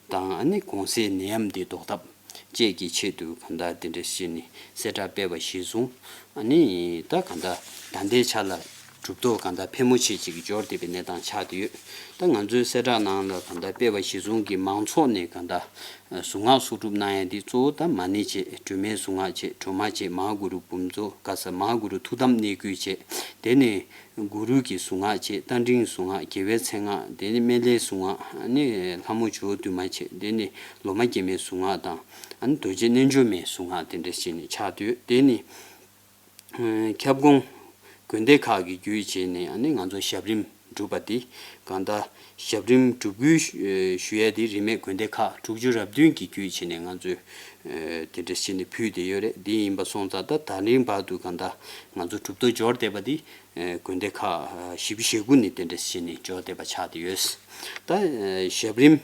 དང་ཨ་ནི་གོང་གསལ་ནད་ཡམས་འདི་ཟློག་ཐབས་བཅས་ཀྱི་ཆེད་དུ་གང་ལྟར་དེ་འདྲ་བྱས་ནས་གསལ་བསྒྲགས་སྤེལ་བ་གཞིར་བཟུང་ཨ་ནི་ད་གང་ལྟར་ད་ལྟའི་ཆ་ལ་གྲུབ་ཐོབ་གང་ལྟར་ཕལ་མོ་ཆེ་ཅིག་འབྱོར་བསྡད་པའི་གནས་སྟངས་ཆགས་བསྡད་ཡོད། ད་ང་ཚོའི་གསལ་བསྒྲགས་ནང་ལ་གང་ལྟར་སྤེལ་བ་གཞིར་བཟུང་གིས་མང་ཚོགས་ནས་གང་ལྟར་གཟུངས་སྔགས་གསོག་སྒྲུབ་གནང་ཡ་འདི་གཙོ་བོ་ད་མ་ཎི་བྱས་སྒྲོལ་མའི་གཟུངས་སྔགས་བྱས་སྒྲོལ་མ་བྱས་མ་ཧཱ་གུ་རུ་འབུམ་ཚོགས་ག་ས་མ་ཧཱ་གུ་རུ་ཐུགས་དམ་གནད་བསྐུལ་བྱས་དེ་ནས་གུ་རུ་གི་གཟུངས་སྔགས་བྱས་རྟ་མགྲིན་གཟུངས་སྔགས་རྒྱལ་བའི་མཚན་སྔགས་དེ་ནས་སྨན་བླའི་གཟུངས་སྔགས་ཨ་ནི་ལྷ་མོ་ཇོ་བོ་འདུས་མ་བྱས་དེ་ནས་ལོ་མ་རྒྱལ་མའི་གཟུངས་སྔགས་དང་ཨ་ནི་རྡོ་རྗེ་རྣལ་འབྱོར་མའི་གཟུངས་སྔགས་དེ་འདྲ་བྱས་ནས་ཆགས་སྡོད་དེ་ནས་ཁྱབ་ཁོངས་དགོན་སྡེ་ཁག་གི་བརྒྱུད་བྱས་ནས་ཨ་ནི་ང་ཚོ་ཞབས་རིམ་ བསྒྲུབས་པ་འདི་གང་ལྟར་ཞབས་རིམ་སྒྲུབ་སྐུལ་ཞུ་ཞུ་ཡས་འདི་རིས་མེད་དགོན་སྡེ་ཁག་དྲུག་ཅུ་རེ་བདུན་གྱིས་བརྒྱུད་བྱས་ནས་ང་ཚོས་ཨ་དེ་འདྲ་བྱས་ནས་ཕུལ་བསྡད་ཡོད་རེད། འདི་ཡིན་པ་སོང་ཙང་ད་ད་རིང་བར་དུ་གང་ལྟར་ང་ཚོ་གྲུབ་ཐོབ་འབྱོར་བསྡད་པ་འདི་ཨ་དགོན་སྡེ་ཁག་ཨ་བཞི་བཅུ་ཞེ་དགུ་ནས་དེ་འདྲ་བྱས་ནས་འབྱོར་བསྡད་པ་ཆགས་བསྡད་ཡོད། ད་ཨ་ཞབས་རིམ་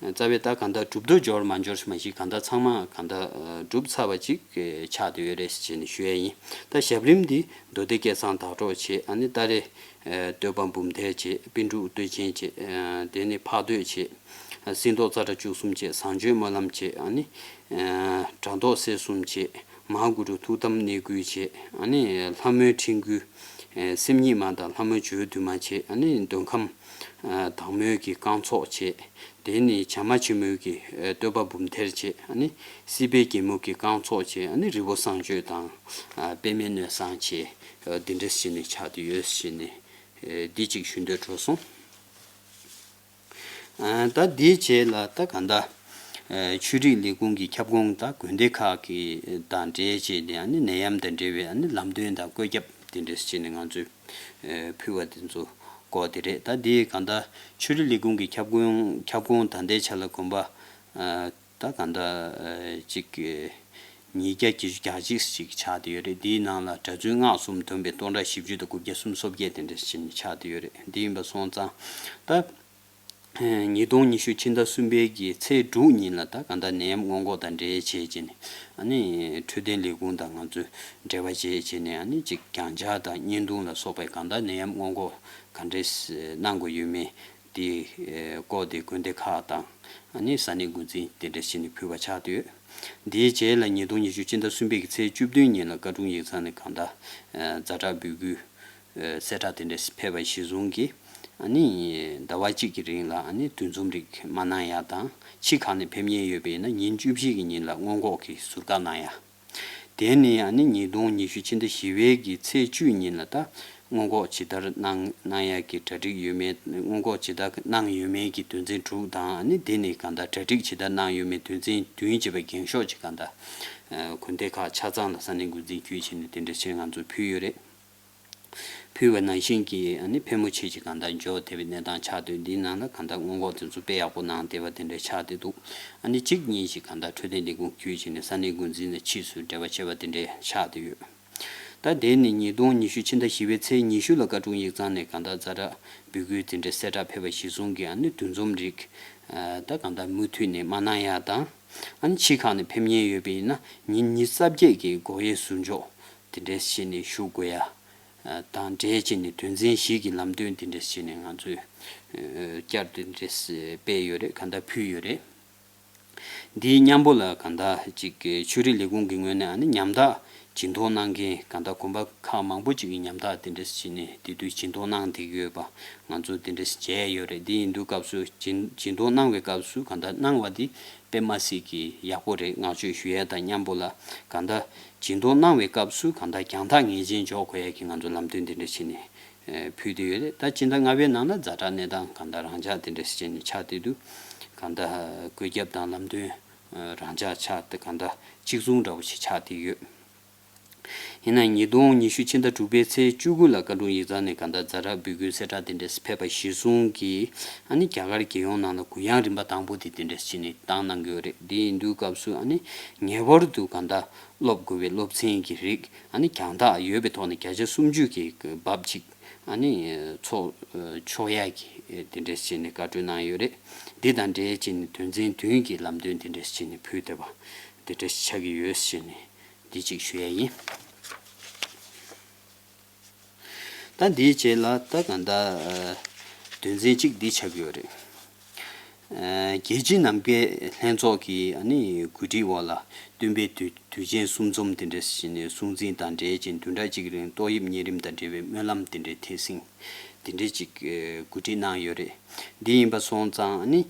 རྩ་བའི་ད་གང་ལྟར་གྲུབ་ཐོབ་འབྱོར་མ་འབྱོར་མ་གཞི་གང་ལྟར་ཚང་མ་གང་ལྟར་ཨ་གྲུབ་ཚར་བ་ཅིག་ཨ་ཆགས་བསྡད་ཡོད་རེད་ཟེར་ནས་ཞུ་ཡས་ཡིན། ད་ཞབས་རིམ་འདི་མདོ་སྡེ་སྐལ་བཟང་ཟླ་གྲོགས་བྱས། ཨ་ནི་ཏཱ་རེ་ཨ་སྟོད་པ་འབུམ་ཐེར་བྱས། པཎ་གྲུབ་བསྟོད་ཆེན་བྱས། ཨ་དེ་ནས་འཕགས་བསྟོད་བྱས། ཨ་སེང་ཏོག་ཙཀྲ་བཅུ་གསུམ་བྱས། བཟང་སྤྱོད་སྨོན་ལམ་བྱས། ཨ་ནི་ཨ་དྲ་ཐོག་རྩེ་གསུམ་བྱས། མ་ཧཱ་གུ་རུ་ཐུགས་དམ་གནས་འགུལ་བྱས། ཨ་ནི་ལྷ་མོའི་ཕྲེང་འགུལ། ཨ་སེམས་ཉིད་མ་དང་ལྷ་མོ་བཅུ་དུ་མ་བྱས། ཨ་ནི་མདོ་ཁམས་ཨ་བདག་མོའི་གི་རྐང་ཚོགས་བྱས། དེ་ནས་བྱམས་མ་ཆེན་མོའི་གི་ཨ་བསྟོད་པ་འབུམ་ཐེར་བྱས། ཨ་ནི་སྲིད་པའི་རྒྱལ་མོ་གི་རྐང་ཚོགས་བྱས། ཨ་ནི་རི་བོ་བསང་མཆོད་དང་ཨ་པདྨའི་སྣོད་བསང་བྱས། ཨ་འདི་འདྲ་བྱས་ནས་ཆགས་བསྡད་ཡོད་ཟེར་ནས་ཨ་འདི་གཅིག་ཞུ་འདོད་འགྲོ་སོང་། ཨ་ད་འདིའི་རྗེས་ལ་ད་གང་ལྟར་ཨ་ཆོས་རིག་ལས་ཁུངས་ཀྱི་ཁྱབ་ཁོངས་དང་དགོན་སྡེ་ཁག་གི་དང་འབྲེལ་བྱས་ནས་ཨ་ནི་ནད་ཡམས་དང་འབྲེལ་བའི་ཨ་ནི་ལམ་སྟོན་དང་བཀོད་ཁྱབ་དེ་འདྲ་བྱས་ནས་ང་ཚོས་ཨ་ཕུལ་བ་དེ་ཚོ་སྐོར་དེ་རེད། ད་འདི་གང་ལྟར་ཆོས་རིག་ལས་ཁུངས་ཀྱི་ཁྱབ་ཁོངས་ཁྱབ་ཁོངས་ད་ལྟའི་ཆ་ལ་དགོན་པ་ཨ་ད་གང་ལྟར་ཨ་གཅིག་ཨ་ཉིས་བརྒྱ་བརྒྱད་ཅུ་གྱ་གཅིག་ཅིག་ཆགས་བསྡད་ཡོད་རེད། འདིའི་ནང་ལ་གྲྭ་བཙུན་སྔགས་གསུམ་བསྡོམས་པས་སྟོང་ཕྲག་བཞི་བཅུ་དང་དགུ་བརྒྱ་སུམ་ཅུ་སོ་བརྒྱད་དེ་འདྲ་བྱས་ནས་ཆགས་བསྡད་ཡོད་རེད། འདི་ཡིན་པ་སོང་ཙང་ད་ཨ་ཉིས་སྟོང་ཉི་ཤུ་ཕྱི་ཟླ་གསུམ་པའི་གི་ཚེས་དྲུག་ཉིན་ལ་ད་གང་ལྟར་ནད་ཡམས་སྔོན་འགོག་དང་འབྲེལ་བྱས་བྱས་ནས་ཨ་ནི་འཕྲོད་བསྟེན་ལས་ཁུངས་དང་ང་ཚོས་འབྲེལ་བ་བྱས་བྱས་ནས་ཨ་ནི་གཅིག་རྒྱང་ཆ་དང་བརྙན་ཐུང་ལ་སོགས་པའི་གང་ལྟར་ནད་ཡམས་སྔོན་འགོག་ག་འདྲས་གནང་དགོས་ཡོད་མེད་དེ་ཨ་སྐོར་དེ་དགོན་སྡེ་ཁག་དང་ཨ་ནི་ས་གནས་འགོ་འཛིན་དེ་འདྲ་བྱས་ནས་ཕུལ་བ་ཆགས་བསྡད་ཡོད། འདིའི་རྗེས་ལ་ཉིས་སྟོང་ཉི་ཤུ་ཕྱི་ཟླ་གསུམ་པའི་གི་ཚེས་བཅུ་བདུན་ཉིན་ལ་བཀའ་དྲུང་ཡིག་ཚང་ནས་གང་ལྟར་ཨ་ཛ་དྲག་འབོད་སྐུལ་ཨ་གསལ་བསྒྲགས་དེ་འདྲ་ཕེབས་པ་གཞིར་བཟུང་གིས་ཨ་ནི་ཟླ་བ་གཅིག་གི་རིང་ལ་ཨ་ནི་འདུ་འཛོམས་རིགས་མ་གནང་ཡ་དང་། ཕྱི་ཁག་ནས་ཕེབས་མཁན་ཡོད་པ་ཡིན་ན་ཉིན་བཅུ་བཞི་གི་ཉིན་ལ་སྔོན་འགོག་གི་ཟུར་བཀག་གནང་ཡ། དེ་ནས་ཨ་ནི་ཉིས་སྟོང་ཉི་ཤུ་ཕྱི་ཟླ་བཞི་པའི་གི་ཚེས་བཅུ་ཉིན་ལ་ད་སྔོན་འགོག་ཇི་ལྟར་གནང་གནང་ཡ་གི་གྲ་སྒྲིག་ཡོད་མེད། སྔོན་འགོག་ཇི་ལྟར་གནང་ཡོད་མེད་ཀྱི་དོན་ཚན་དྲུག་དང་། ཨ་ནི་དེ་ནས་གང་ལྟར་གྲ་སྒྲིག་ཇི་ལྟར་གནང་ཡོད་མེད་དོན་ཚན་བདུན་བཅས་པའི་འགེངས་ཤོག་ཅིག་གང་ལྟར་ཨ་དགོན་སྡེ་ཁག་ཆ་ཚང་ལ་ས་གནས་འགོ་འཛིན་བརྒྱུད་བྱས་ནས་དེ་འདྲ་བྱས་ང་ཚོས་ཕུལ་ཡོད་རེད། ཕུལ་བ་ནང་བཞིན་གྱི་ཨ་ནི་ཕལ་མོ་ཆེ་ཅིག་གང་ལྟར་འབྱོར་བསྡད་པའི་གནས་སྟངས་ཆགས་དུས། འདིའི་ནང་ལ་གང་ལྟར་སྔོན་འགོག་དེ་ཚོ་དཔེ་ཡག་པོ་གནང་བསྡད་པ་དེ་འདྲ་ཆགས་བསྡད་འདུག་ཨ་ནི་གཅིག་གཉིས་ཤིག་གང་ལྟར་འཕྲོད་བསྟེན་ལས་ཁུངས་བརྒྱུད་བྱས་ནས་ས་གནས་འགོ་འཛིན་ལ་ཕྱིས་སུ་འབྲེལ་བ་བྱས་པ་དེ་འདྲ་ཆགས་བསྡད་ཡོད། ད་དེ་ནི་ཉིས་སྟོང་ཉི་ཤུ་ཕྱི་ཟླ་བཞི་པའི་ཚེས་ཉི་ཤུ་ལ་བཀའ་དྲུང་ཡིག་ཚང་ནས་གང་ལྟར་ཛ་དྲག་འབོད་སྐུལ་དེ་འདྲ་གསལ་བསྒྲགས་ཕེབས་པ་གཞིར་བཟུང་གིས་ཨ་ནི་འདུ་འཛོམས་རིགས་ཨ་ད་གང་ལྟར་མུ་མཐུད་ནས་མ་གནང་ཡ་དང་། ཨ་ནི་ཕྱི་ཁག་ནས་ཕེབས་མཁན་ཡོད་པ་ཡིན་ན་ཉིན་ཉི་ཤུ་རྩ་བརྒྱད་ཀྱི་སྒོ་དབྱེ་ཟུར་འཇོག་དེ་འདྲ་བྱས་ནས་བཞུགས་དགོས་ཡ་དང་འབྲེལ་བྱས་ནས་དོན་ཚན་བཞི་གི་ལམ་སྟོན་དེ་འདྲ་བྱས་ནས་ང་ཚོས་ཨ་བསྐྱར་དེ་འདྲ་སྤེལ་ཡོད་རེད། གང་ལྟར་ཕུལ་ཡོད་རེད། འདིའི་མཉམ་པོ་ལ་གང་ལྟར་ཅིག་ཆོས་རིག་ལས་ཁུངས་ཀྱི་ངོས་ནས་ཨ་ནི་ཉམ་ཐག་སྦྱིན་གཏོང་གནང་མཁན་གང་ལྟར་དགོན་པ་ཁག་མང་པོ་ཅིག་གིས་ཉམ་ཐག་དེ་འདྲ་བྱས་ནས་དེ་དུས་སྦྱིན་གཏོང་གནང་བསྡད་ཀྱི་ཡོད་པ་ང་ཚོ་དེ་འདྲ་མཇལ་ཡོད་རེད། འདི་ཡིན་དུས་སྐབས་སུ་སྦྱིན་སྦྱིན་གཏོང་གནང་བའི་སྐབས་སུ་གང་ལྟར་གནང་བ་འདི་དཔེ་མ་སྲིད་ཀྱི་ཡག་པོ་རེད། བསྔགས་བརྗོད་ཞུ་ཡས་དང་མཉམ་པོ་ལ་གང་ལྟར་སྦྱིན་གཏོང་གནང་བའི་སྐབས་སུ་གང་ལྟར་རྒྱང་ཐག་ངེས་ཅན་འཇོག་དགོས་ཡས་ཀྱི་ང་ཚོ་ལམ་སྟོན་དེ་འདྲ་བྱས་ནས་ཨེ་ཕུལ་བསྡད་ཡོད་རེད། ད་སྤྱི་ཟླ་ལྔ་པའི་ནང་ལ་ཛ་དྲག་གནས་སྟངས་གང་ལྟར་རང་འཇགས་དེ་འདྲ་ཞིག་བྱས་ནས་ཆགས་བསྡད་འདུག་གང་ལྟར་བཀོད་ཁྱབ་དང་ལམ་སྟོན་ཨ་རང་འཇགས་ཆགས་ཏེ་གང་ལྟར་གཅིག་མཚུངས་འདྲ་བོ་ཞིག་ཆགས་བསྡད་ཡོད། ཡིན་ན་ཉིས་སྟོང་ཉི་ཤུ་ཕྱི་ཟླ་དྲུག་པའི་ཚེས་བཅུ་དགུ་ལ་བཀའ་དྲུང་ཡིག་ཚང་ནས་གང་ལྟར་ཛ་དྲག་འབོད་སྐུལ་གསལ་བསྒྲགས་དེ་འདྲ་ཕེབས་པ་གཞིར་བཟུང་གིས་ཨ་ནི་རྒྱ་གར་རྒྱལ་ཡོངས་ནང་ལ་གུ་ཡངས་རིམ་པ་དང་པོ་དེ་དེ་འདྲ་ཞིག་བྱས་ནས་བཏང་གནང་གི་ཡོད་རེད། འདི་ཡིན་དུས་སྐབས་སུ་ཨ་ནི་ངེས་པར་དུ་གང་ལྟར་སློབ་དགོས་པའི་སློབ་ཚན་གྱི་རིགས་ཨ་ནི་རྒྱང་ཐག་ཡོད་པའི་ཐོག་ནས་བརྒྱ་ཆ་སུམ་ཅུ་གི་བབ་ཅིག་ཨ་ནི་ཚོགས་ཆོག་ཡག་གི་དེ་འདྲ་བྱས་ནས་བཀའ་འཁྲོལ་གནང་ཡོད་རེད། འདི་དང་འབྲེལ་བྱས་ནས་དོན་ཚན་བདུན་གྱི་ལམ་སྟོན་དེ་འདྲ་བྱས་ནས་ཕུལ་བསྡད་པ་དེ་འདྲ་ཆགས་ཀྱི་ཡོད་ཟེར་ནས་འདི་གཅིག་ཞུ་ཡ་ཡིན། ད་འདིའི་རྗེས་ལ་ད་གང་ལྟར་ཨ་དོན་ཚན་གཅིག་འདི་ཆགས་ཀྱི་ཡོད་རེད། ཨ་རྒྱལ་སྤྱི་ནམ་མཁའི་ལྷན་ཚོགས་ཀྱི་ཨ་ནི་གོ་སྒྲིག་འོག་ལ་སྟོན་པའི་དུས་དུས་ཆེན་གསུམ་འཛོམས་དེ་འདྲ་ཞིག་ནས་སྲུང་བརྩི་དང་འབྲེལ་ཅིང་བདུན་ཕྲག་གཅིག་རིང་ཏོག་དབྱིབས་གཉན་རིམས་དང་འབྲེལ་བའི་སྨོན་ལམ་དེ་འདྲའི་ཐད་སེང་དེ་འདྲའི་ཅིག་གོ་སྒྲིག་གནང་ཡོད་རེད། འདི་ཡིན་པ་སོང་ཙང་ཨ་ནི་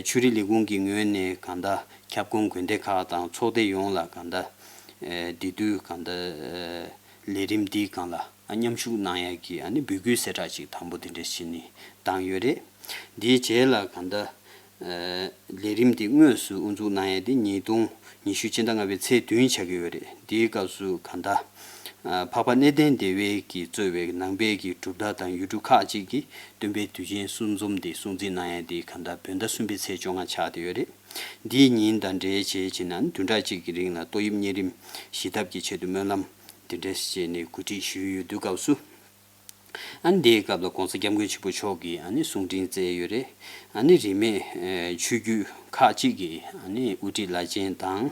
ཆོས་རིག་ལས་ཁུངས་ཀྱི་ངོས་ནས་གང་ལྟར་ཁྱབ་ཁོངས་དགོན་སྡེ་ཁག་དང་ཚོགས་སྡེ་ཡོངས་ལ་གང་ལྟར་འདི་དུས་གང་ལྟར་ལས་རིམ་འདིའི་སྒང་ལ་མཉམ་ཞུགས་གནང་ཡག་གི་ཨ་ནི་འབོད་སྐུལ་གསལ་བསྒྲགས་ཅིག་དང་པོ་དེ་འདྲ་ཞིག་ནས་བཏང་ཡོད་རེད། འདིའི་རྗེས་ལ་གང་ལྟར་ལས་རིམ་འདི་དངོས་སུ་དབུ་འཛུགས་གནང་ཡག་འདི་ཉིས་སྟོང་ཉི་ཤུ་ཕྱི་ཟླ་ལྔ་པའི་ཚེས་བདུན་ཆགས་ཀྱི་ཡོད་རེད། འདིའི་སྐབས་སུ་གང་ལྟར་ འཕགས་པ་གནས་བརྟན་སྡེ་བའི་གིས་གཙོས་པའི་ནང་པའི་གི་གྲུབ་མཐའ་དང་ཡུལ་གྲུ་ཁག་ཅིག་གི་སྟོན་པའི་དུས་ཆེན་གསུང་རྩོམ་དེ་སྲུང་བརྩི་གནང་ཡ་དེ་གང་ལྟར་བོད་ཟླ་གསུམ་པའི་ཚེས་བཅོ་ལྔ་ཆགས་བསྡད་ཡོད་རེད། འདིའི་ཉིན་དང་འབྲེལ་བྱས་བྱས་ན་བདུན་ཕྲག་གཅིག་གི་རིང་ལ་ཏོག་དབྱིབས་གཉན་རིམས་ཞི་ཐབས་ཀྱི་ཆེད་དུ་སྨོན་ལམ་དེ་འདྲ་བྱས་ནས་གོ་སྒྲིག་ཞུས་ཡོད་དུས་སྐབས་སུ། ཨ་ནི་དེའི་སྐབས་ལ་༸གོང་ས་༸སྐྱབས་མགོན་ཆེན་པོ་མཆོག་གིས་ཨ་ནི་གསུང་འཕྲིན་བསྩལ་ཡོད་རེད། ཨ་ནི་རིས་མེད་ཆོས་བརྒྱུད་ཁག་ཅིག་གི་ཨ་ནི་དབུ་ཁྲིད་བླ་ཆེན་དང་།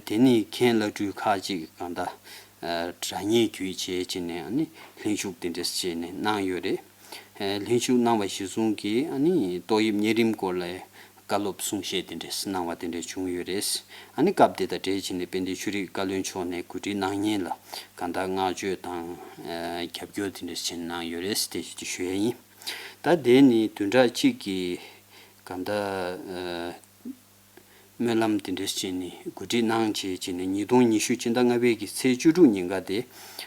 དེ་ནི་མཁན་བླ་སྤྲུལ་ཁག་ཅིག་གང་ལྟར་སྒྲ་སྙན་བརྒྱུད་བྱས་བྱས་ནས་ཨ་ནི་ལྷན་ཞུགས་དེ་འདྲ་བྱས་ནས་གནང་ཡོད་རེད། ལྷན་ཞུགས་གནང་བ་གཞིར་བཟུང་གིས་ཨ་ནི་ཏོག་དབྱིབས་གཉན་རིམས་སྐོར་ལ་བཀའ་སློབ་གསུང་བཤད་དེ་འདྲ་གནང་བ་དེ་འདྲ་བྱུང་ཡོད་རེད། ཨ་ནི་སྐབས་དེ་དང་འབྲེལ་བྱས་ནས་དཔལ་ལྡན་ཆོས་རིག་བཀའ་བློན་མཆོག་ནས་གོ་སྒྲིག་གནང་མཁན་ལ་གང་ལྟར་བསྔགས་བརྗོད་དང་རྒྱབ་སྐྱོར་དེ་འདྲ་བྱས་གནང་ཡོད་རེད་དེ་ཞུ་ཡ་ཡིན། ད་དེ་ནི་བདུན་ཕྲག་གཅིག་གི་གང་ལྟར་སྨོན་ལམ་དེ་འདྲ་བྱས་ནས་གོ་སྒྲིག་གནང་བྱས་བྱས་ནས་ཉིས་སྟོང་ཉི་ཤུ་སྤྱི་ཟླ་ལྔ་པའི་གི་ཚེས་བཅུ་དྲུག་ཉིན་ཀ་དེ་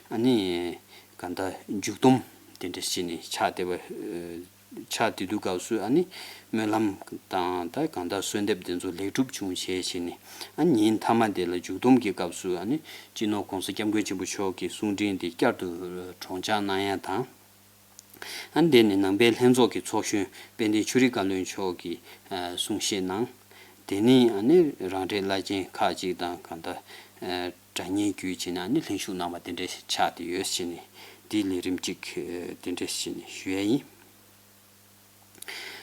ཨ་ནི་གང་ལྟར་མཇུག་སྡོམ་དེ་འདྲ་བྱས་ནས་ཆགས་བསྡད་པ། ཆགས་བསྡད་དུས་སྐབས་སུ་ཨ་ནི་སྨོན་ལམ་དང་ད་གང་ལྟར་གསོལ་འདེབས་དེ་ཚོ་ལེགས་གྲུབ་བྱུང་བྱས་བྱས་ནས་ཨ་ནི་ཉིན་མཐའ་མ་དེ་ལ་མཇུག་སྡོམ་གྱི་སྐབས་སུ་ཨ་ནི་སྤྱི་ནོར་༸གོང་ས་༸སྐྱབས་མགོན་ཆེན་པོ་མཆོག་གི་གསུང་འཕྲིན་དེ་བསྐྱར་དུ་གྲོངས་འཆར་གནང་ཡ་དང་། ཨ་ནི་དེ་ནི་ནང་པའི་ལྷན་ཚོགས་ཀྱི་ཚོགས་གཞོན་དཔལ་ལྡན་ཆོས་རིག་བཀའ་བློན་མཆོག་གིས་གསུང་བཤད་གནང་། དེ་ནི་ཨ་ནི་རང་རེའི་བླ་ཆེན་ཁག་ཅིག་དང་གང་ལྟར་སྒྲ་སྙན་བརྒྱུད་བྱས་ནས་ཨ་ནི་ལྷན་ཞུགས་གནང་བ་དེ་འདྲ་ཆགས་བསྡད་ཡོད་ཟེར་ནས་འདིའི་ལས་རིམ་གཅིག་དེ་འདྲ་ཟེར་ནས་ཞུ་ཡ་ཡིན།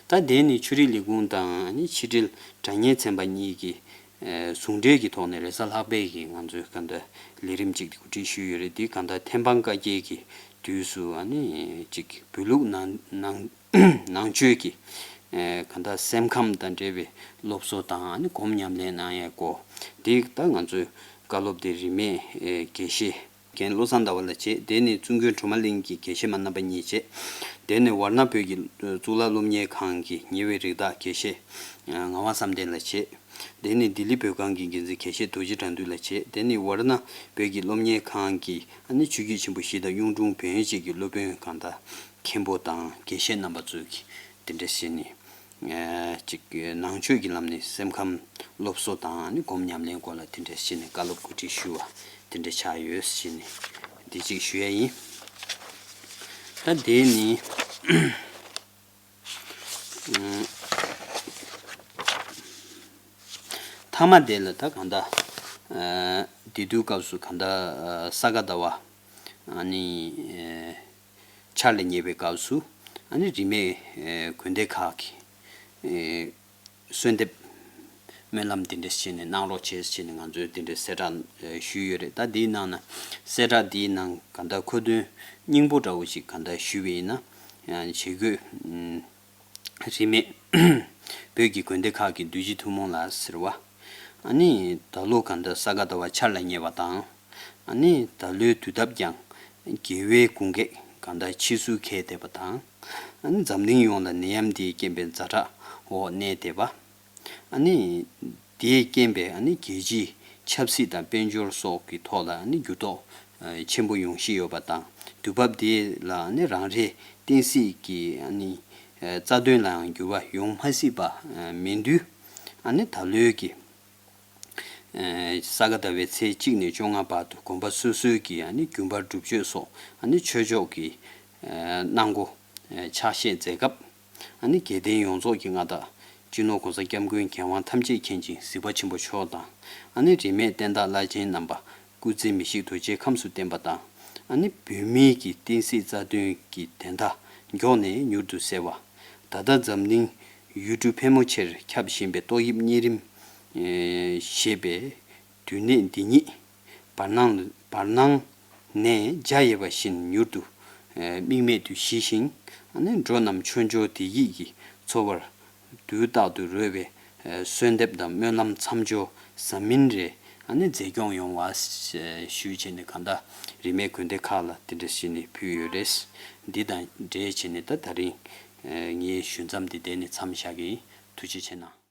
ད་དེ་ནི་ཆོས་རིག་ལས་ཁུངས་དང་ཨ་ནི་ཕྱི་དྲིལ་སྒྲ་སྙན་ཚན་པ་གཉིས་ཀྱིས་ཟུང་འབྲེལ་གྱི་ཐོག་ནས་རེས་གཟའ་ལྷག་པའི་གི་ང་ཚོའི་གང་ལྟར་ལས་རིམ་གཅིག་གོ་སྒྲིག་ཞུས་ཡོད་རེད། འདི་གང་ལྟར་ཐེམ་སྤང་བཀའ་བརྒྱད་ཀྱི་དུས་སུ་ཨ་ནི་གཅིག་བོད་ལུགས་ནང་ནང་ནང་ཆོས་ཀྱི་གང་ལྟར་སེམས་ཁམས་དང་འབྲེལ་བའི་སློབ་གསོ་དང་ཨ་ནི་སྒོམ་ཉམས་ལེན་གནང་ཡས་སྐོར་འདི་ད་ང་ཚོའི་བཀའ་སློབ་དེ་རིས་མེད་དགེ་བཤེས། རྒན་བློ་བཟང་ཟླ་བ་ལགས་བྱས། དེ་ནས་བཙུན་དགོན་གྲོ་མ་གླིང་གི་དགེ་བཤེས་མ་རྣམ་པ་གཉིས་བྱས། དེ་ནས་ཝར་ཎ་བོད་ཀྱི་གཙུག་ལག་སློབ་གཉེར་ཁང་གི་ཉེ་བའི་རིགས་བདག་དགེ་བཤེས་ངག་དབང་བསམ་གཏན་ལགས་བྱས། དེ་ནས་ལྡི་ལི་བོད་ཁང་གི་འགན་འཛིན་དགེ་བཤེས་རྡོ་རྗེ་དགྲ་འདུལ་ལགས་བྱས། དེ་ནས་ཝར་ཎ་བོད་ཀྱི་སློབ་གཉེར་ཁང་གི་ཨ་ནི་ཆོས་བརྒྱུད་ཆེན་པོ་བཞི་དང་གཡུང་དྲུང་བོན་བཅས་ཀྱི་སློབ་དཔོན་གང་ལྟར་མཁན་པོ་དང་དགེ་བཤེས་རྣམ་པ་ཚོས་ཀྱིས་དེ་འདྲ་བྱས་ནས། ཅིག་ནང་ཆོས་ཀྱི་ལམ་ནས་སེམས་ཁམས་སློབ་གསོ་དང་ནི་སྒོམ་ཉམས་ལེན་སྐོར་ལ་དེ་འདྲ་བྱས་ནས་བཀའ་སློབ་གོ་སྒྲིག་ཞུ་བ་དེ་འདྲ་ཆགས་ཡོད་ཟེར་ནས་འདི་གཅིག་ཞུ་ཡ་ཡིན། ད་དེ་ནི་མཐའ་མ་དེ་ལ་ད་གང་ལྟར་དེ་དུས་སྐབས་སུ་གང་ལྟར་ས་ག་ཟླ་བ་ཨ་ནི། འཆར་ལ་ཉེ་བའི་སྐབས་སུ་ཨ་ནི་རིས་མེད་དགོན་སྡེ་ཁག་གི་གསོལ་འདེབས་སྨོན་ལམ་དེ་འདྲ་བྱས་ནས་གནང་རོགས་བྱས་ཟེར་ནས་ང་ཚོས་དེ་འདྲའི་གསལ་བསྒྲགས་ཞུས་ཡོད་རེད། ད་འདིའི་ནང་ན་གསལ་བསྒྲགས་འདིའི་ནང་གང་ལྟར་མཁོ་འདོན་སྙིང་པོ་འདྲ་བོ་ཞིག་གང་ལྟར་ཞུས་པ་ཡིན་ན་བྱེད་དགོས། རིས་མེད་བོད་ཀྱི་དགོན་སྡེ་ཁག་གི་འདུས་སྤྱི་ཐུན་མོང་ལ་ཟེར་བ། ཨ་ནི་ད་ལོ་གང་ལྟར་ས་ག་ཟླ་བ་འཆར་ལ་ཉེ་བ་དང་། ཨ་ནི་ད་ལོའི་དུས་སྟབས་ཀྱང་རྒྱལ་བའི་དགུང་ཀེག་གང་ལྟར་ཕྱིས་སུ་འཁེལ་བསྡད་པ་དང་། ཨ་ནི་འཛམ་གླིང་ཡོངས་ལ་ནད་ཡམས་འདིའི་རྐྱེན་པས་ཛ་དྲག་འོག་གནས་བསྡད་པ། ཨ་ནི་དེའི་རྐྱེན་པས་ཨ་ནི་རྒྱལ་སྤྱིའི་ཆབ་སྲིད་དང་དཔལ་འབྱོར་སོགས་ཀྱི་ཐོག་ལ་ཨ་ནི་འགྱུར་ལྡོག་ཆེན་པོ་ཡོང་བཞིན་ཡོད་པ་དང་། དུས་བབ་དེ་ལ་ཨ་ནི་རང་རེའི་བསྟན་སྲིད་ཀྱི་ཨ་ནི་རྩ་དོན་ལའང་འགྱུར་བ་ཡོང་མ་སྲིད་པ་མིན་དུས། ཨ་ནི་ད་ལོའི་གི་ས་ག་ཟླ་བའི་ཚེས་གཅིག་ནས་བཅོ་ལྔ་བར་དུ་དགོན་པ་སོ་སོའི་གི་ཨ་ནི་རྒྱུན་པར་སྒྲུབ་མཆོད་སོགས་ཨ་ནི་ཆོས་ཕྱོགས་ཀྱི་གནང་སྒོ་ཕྱག་བཞེས་མཛད་སྐབས། ཨ་ནི་དགེ་ལྡན་ཡོངས་རྫོགས་ཀྱི་མངའ་བདག་སྤྱི་ནོར་༸གོང་ས་༸སྐྱབས་མགོན་རྒྱལ་དབང་ཐམས་ཅད་མཁྱེན་ཅིང་གཟིགས་པ་ཆེན་པོ་མཆོག་དང་། ཨ་ནི་རིས་མེད་བསྟན་བདག་བླ་ཆེན་རྣམ་པ་སྐུ་ཚེ་མི་ཤིགས་རྡོ་རྗེ་ཁམས་སུ་བསྟན་པ་དང་། ཨ་ནི་བོད་མིའི་གི་བསྟན་སྲིད་རྩ་དོན་གྱི་བདེན་མཐའ་མགྱོགས་ནས་མྱུར་དུ་གསལ་བ། ད་ལྟ་འཛམ་གླིང་ཡུལ་གྲུ་ཕལ་མོ་ཆེར་ཁྱབ་བཞིན་པའི་ཏོག་དབྱིབས་གཉན་རིམས་ཞེས་པའི་དུད་ནད་འདི་ཉིད་བར་སྣང་བར་སྣང་ནས་འཇའ་ཡལ་བ་བཞིན་མྱུར་དུ་རྨེག་མེད་དུ་ཞི་ཞིང་། ཨ་ནི་འགྲོ་རྣམས་ཆོས་འབྱོར་བདེ་སྐྱིད་ཀྱི་འཚོ་བར་དུས་རྟག་ཏུ་རོལ་བའི་གསོལ་འདེབས་དང་སྨོན་ལམ་མཚམས་སྦྱོར་ཟམ་མིན་རེ་ཨ་ནི་མཛེས་སྐྱོང་ཡོང་བ་ཞུས་བྱས་ནས་གང་ལྟར་རིས་མེད་དགོན་སྡེ་ཁག་ལ་དེ་འདྲ་བྱས་ནས་ཕུལ་ཡོད་རེད། འདི་དང་འབྲེལ་བྱས་ནས་ད་ད་རིང་ངའི་ཞུ་མཚམས་འདི་དེ་ནས་མཚམས་བཞག་གི་ཡིན། ཐུགས་རྗེ་ཆེ་གནང་།